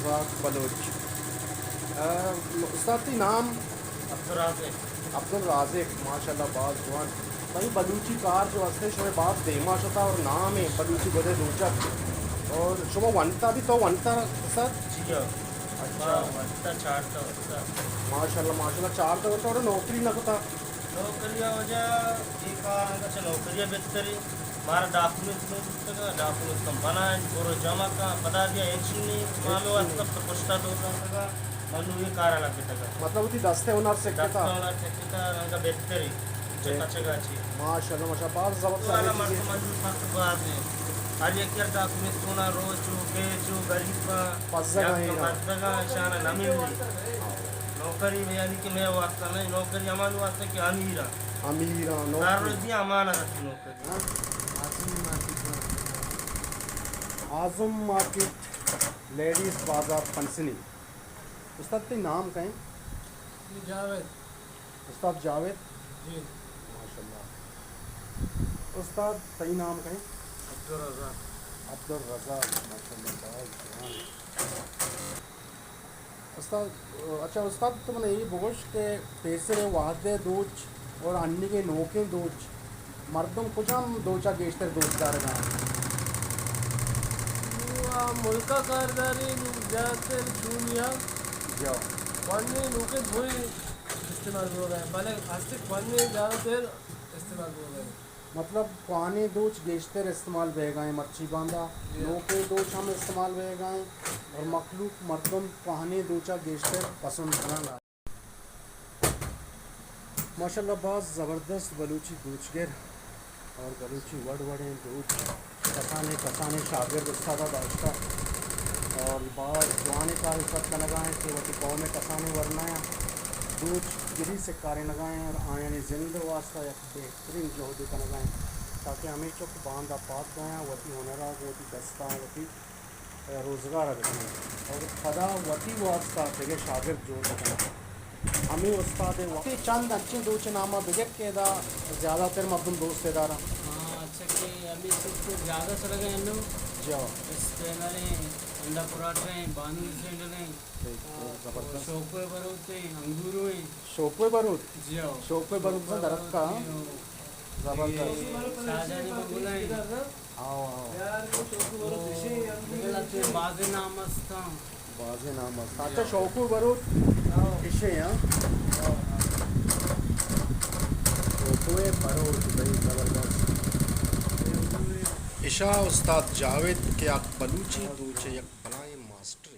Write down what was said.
پاک بلوچ۔ آ، استاد، تئی نام؟ عبدالرازق۔ عبدالرازق، ماشاءاللہ، باز جوان۔ بھئی، بلوچی کار جو ہستے، شمئے باز دیما شتا اور نام ہے بلوچی گدے دوچک۔ اور شما ونتا بھی، تو ونتا، استاد؟ جی ہاں۔ اچھا۔ ہاں، ونتا، چارتا ونتا۔ ماشاءاللہ، ماشاءاللہ، چارتا ونتا اور نوکری نہ کتا؟ نوکری ءِ وجہ، اے کار انگا چہ نوکری ءَ بہتر اِنت۔ مارا ڈاکومنٹ نہ بوتگ، ڈاکومنٹ کم بنا اِنت، برو جمع کن، پدا دیا ہچ نی، ما ہمے واسطہ پشتا دور داتگ، من نوں اے کار ءَ لگتگ۔ مطلب، وتی دست ءِ ہنر سکتا۔ دست ءِ ہنر سکتا، انگا بہتر اِنت، چہ کچگ ءَ چی۔ ماشاءاللہ، ماشاءاللہ، باز زبردست۔ تو والا مردم مزدور سخت باز اِنت۔ ہر یکے ءَ ڈاکومنٹ کونا روچ و گیچ و غریب پزگا، یک پزگا، اشانا نہ ملی۔ نوکری یعنی کہ مئے واسطہ نہ، نوکری ہمانی واسطہ کہ امیر اَنت۔ امیر اَنت، نوکری۔ دار روزی امانت اَنت نوکری۔ ہاں؟ اعظم مارکیٹ، لیڈیز بازار پسنی۔ استاد، تئی نام کئے؟ جاوید۔ استاد جاوید؟ جی۔ ماشاءاللہ۔ استاد، تئی نام کئے؟ عبدالرزاق۔ عبدالرزاق، ماشاءاللہ، باز جوان۔ استاد، اچھا استاد، تو منا اے بگوش کہ پیسر وہد ءِ دوچ اور انیگیں نوکیں دوچ، مردم کجام دوچا گیشتر دوچ دارگا اَنت؟ نوں آ ملکا کار داری، نوں زیادہ تر چونیا۔ جا۔ وانی نوکیں دوئی استعمال بوگ ءَ، بلے خاص کر وانی زیادہ تر استعمال بوگ ءَ۔ مطلب، کوہنیں دوچ گیشتر استعمال بیگا ایں مرچی باندا، جی۔ نوکیں دوچ ہم استعمال بیگا ایں اور مخلوق، مردم کوہنیں دوچا گیشتر پسند کنگا۔ ماشاءاللہ، باز زبردست بلوچی دوچگر اور بلوچی وڑ وڑیں دوچ کسانیں کسانیں شاگرد استادا داشتا اور باز جوانیں کار استاد کنگا ایں کہ وتی قوم ءِ کسانیں ورنایاں دوچ گری سکارینگا ایں اور آیانی زند ءِ واسطہ یک بہترین جہدے کنگا ایں تاکہ ہمیچک باندا پاد بیاں، وتی ہنرا گوں وتی دستاں وتی روزگار ءَ بکناں اور پدا وتی واسطہ دگہ شاگرد جوڑ بکناں۔ ہمے استاد ءِ واسطہ چند انچیں دوچ ءِ نام ءَ بگر کہ ادا زیادہ تر مردم دوست ءَ داراں۔ ہاں، اچھا کہ ہمے چیز کہ زیادہ چلگ ءَ انوں۔ جی ہاں۔ اسپینر ایں، انڈا پراٹا ایں، بانو سینڈل ایں۔ ٹھیک، زبردست۔ شوکوئے بروت ایں، انگورو ایں۔ شوکوئے بروت؟ جی ہاں۔ شوکوئے بروت درخت کا؟ جی ہاں۔ زبردست۔ شاہجہانی بگل ایں۔ آؤ، آؤ۔ بگل ءَ چہ بازیں نام است اَنت۔ بازیں نام است۔ اچھا، شوکوئے بروت؟ آؤ۔ اشے، ہاں؟ شوکوئے بروت، بھئی، زبردست۔ اشا استاد جاوید کہ آ بلوچی دوچ ءِ یک بلاہیں ماسٹرے۔